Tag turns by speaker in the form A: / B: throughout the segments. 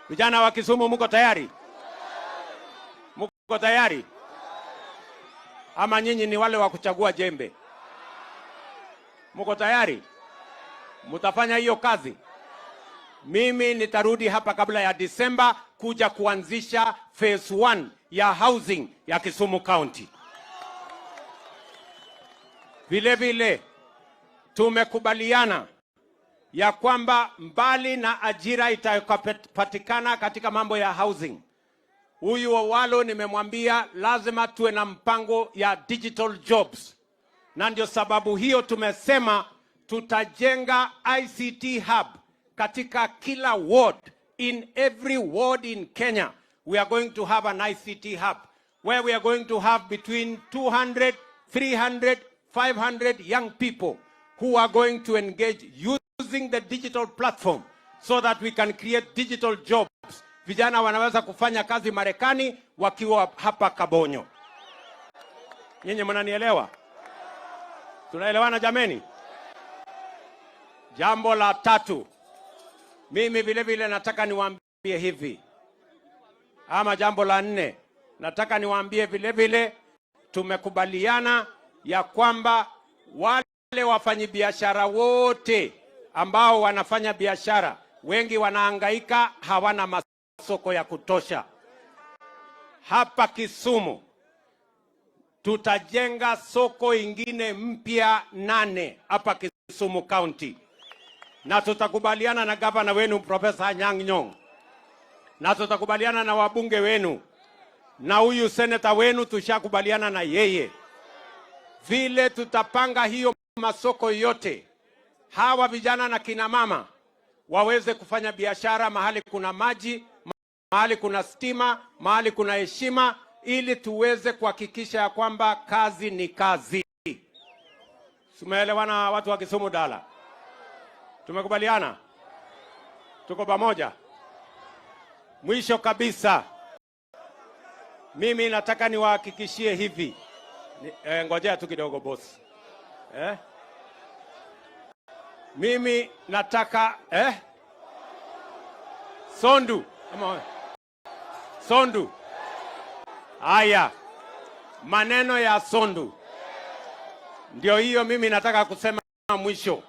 A: Vijana wa Kisumu, muko tayari? Muko tayari? Ama nyinyi ni wale wa kuchagua jembe? Muko tayari? Mutafanya hiyo kazi? Mimi nitarudi hapa kabla ya Disemba kuja kuanzisha phase 1 ya housing ya Kisumu County. Vile vile tumekubaliana ya kwamba mbali na ajira itakayopatikana katika mambo ya housing, huyu Owalo nimemwambia lazima tuwe na mpango ya digital jobs, na ndio sababu hiyo tumesema tutajenga ICT hub katika kila ward. In every ward in Kenya we are going to have an ICT hub where we are going to have between 200, 300, 500 young people who are going to engage using the digital platform so that we can create digital jobs. Vijana wanaweza kufanya kazi Marekani wakiwa hapa Kabonyo. Nyinyi mnanielewa? Tunaelewana, jameni? Jambo la tatu, mimi vile vile nataka niwaambie hivi, ama jambo la nne, nataka niwaambie vile vile, tumekubaliana ya kwamba wale wafanyibiashara wote ambao wanafanya biashara, wengi wanahangaika, hawana masoko ya kutosha. Hapa Kisumu tutajenga soko ingine mpya nane hapa Kisumu County, na tutakubaliana na gavana wenu Profesa Anyang' Nyong'o, na tutakubaliana na wabunge wenu na huyu seneta wenu tushakubaliana na yeye vile tutapanga hiyo masoko yote, hawa vijana na kina mama waweze kufanya biashara mahali kuna maji, mahali kuna stima, mahali kuna heshima, ili tuweze kuhakikisha ya kwamba kazi ni kazi. Tumeelewana, watu wa Kisumu Dala? Tumekubaliana? Tuko pamoja? Mwisho kabisa, mimi nataka niwahakikishie hivi. Ngojea tu kidogo, boss. Eh? Mimi nataka Sondu ama Sondu. Haya, maneno ya Sondu ndio hiyo mimi nataka kusema mwisho.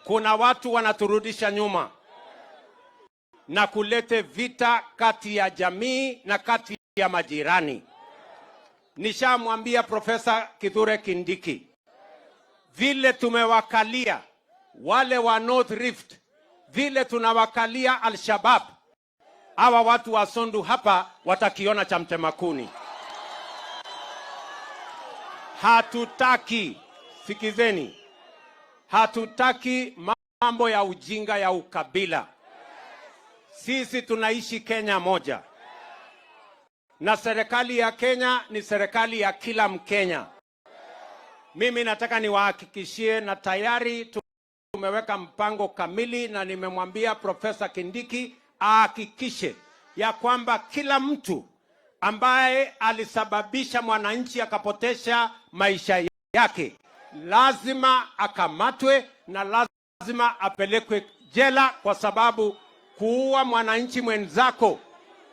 A: Kuna watu wanaturudisha nyuma na kulete vita kati ya jamii na kati ya majirani. Nishamwambia Profesa Kithure Kindiki vile tumewakalia wale wa North Rift, vile tunawakalia Al-Shabab, hawa watu wa Sondu hapa watakiona cha mtema kuni. Hatutaki, sikizeni, hatutaki mambo ya ujinga ya ukabila. Sisi tunaishi Kenya moja, na serikali ya Kenya ni serikali ya kila Mkenya. Mimi nataka niwahakikishie, na tayari tumeweka mpango kamili, na nimemwambia Profesa Kindiki ahakikishe ya kwamba kila mtu ambaye alisababisha mwananchi akapotesha maisha yake lazima akamatwe na lazima apelekwe jela, kwa sababu kuua mwananchi mwenzako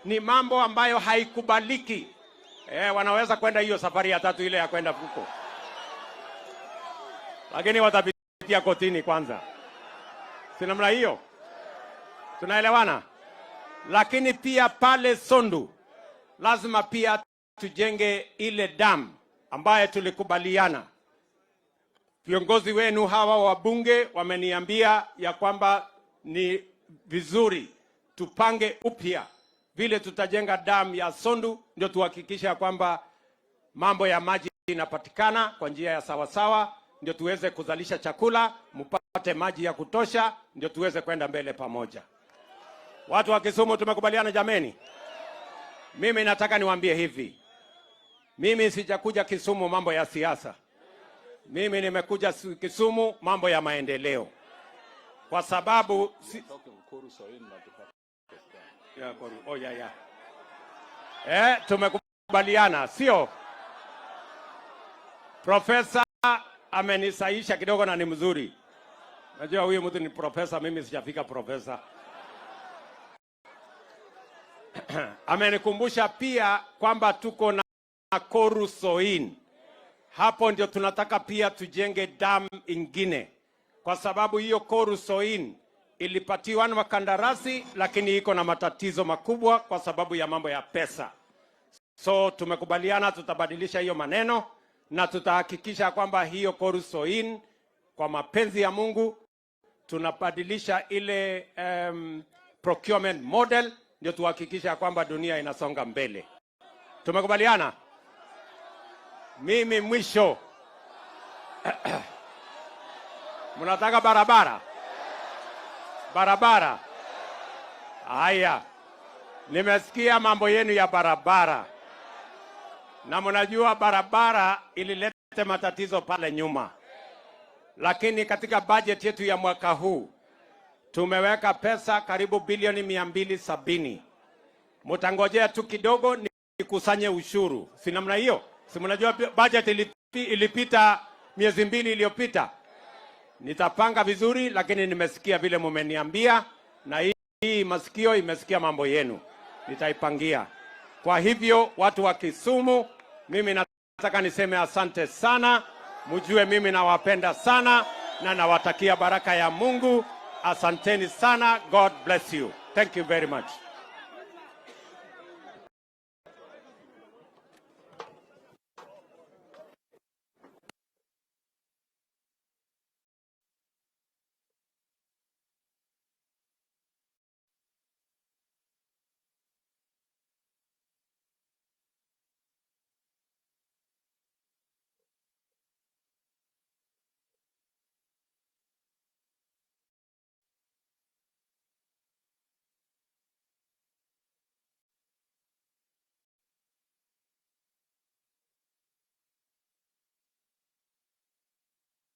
A: ni mambo ambayo haikubaliki. Wanaweza kwenda hiyo safari ya tatu ile ya kwenda huko, lakini watapitia kotini kwanza, si namna hiyo? Tunaelewana? Lakini pia pale Sondu lazima pia tujenge ile dam ambayo tulikubaliana. Viongozi wenu hawa wabunge wameniambia ya kwamba ni vizuri tupange upya vile tutajenga dam ya Sondu, ndio tuhakikishe ya kwamba mambo ya maji inapatikana kwa njia ya sawasawa, ndio tuweze kuzalisha chakula, mpate maji ya kutosha, ndio tuweze kwenda mbele pamoja. Watu wa Kisumu, tumekubaliana jameni? Mimi nataka niwaambie hivi, mimi sijakuja Kisumu mambo ya siasa. Mimi nimekuja Kisumu mambo ya maendeleo, kwa sababu si... Ya, Koru. Oh, yeah. Tumekubaliana, sio? Profesa amenisaisha kidogo na ni mzuri. Najua huyu mtu ni profesa, mimi sijafika profesa. Amenikumbusha pia kwamba tuko na Koru Soin. Hapo ndio tunataka pia tujenge dam ingine, kwa sababu hiyo Koru Soin ilipatiwa na wakandarasi, lakini iko na matatizo makubwa kwa sababu ya mambo ya pesa. So tumekubaliana tutabadilisha hiyo maneno na tutahakikisha kwamba hiyo Koru Soin, kwa mapenzi ya Mungu, tunabadilisha ile procurement model ndio tuhakikisha kwamba dunia inasonga mbele. Tumekubaliana? Mimi mwisho, mnataka barabara barabara? Haya, nimesikia mambo yenu ya barabara, na mnajua barabara ilileta matatizo pale nyuma, lakini katika budget yetu ya mwaka huu tumeweka pesa karibu bilioni 270. Mutangojea tu kidogo nikusanye ushuru, si namna hiyo? Si mnajua budget ilipita miezi 2 iliyopita. Nitapanga vizuri, lakini nimesikia vile mumeniambia, na hii masikio imesikia mambo yenu, nitaipangia. Kwa hivyo watu wa Kisumu, mimi nataka niseme asante sana, mjue mimi nawapenda sana na nawatakia baraka ya Mungu. Asanteni sana. God bless you. Thank you very much.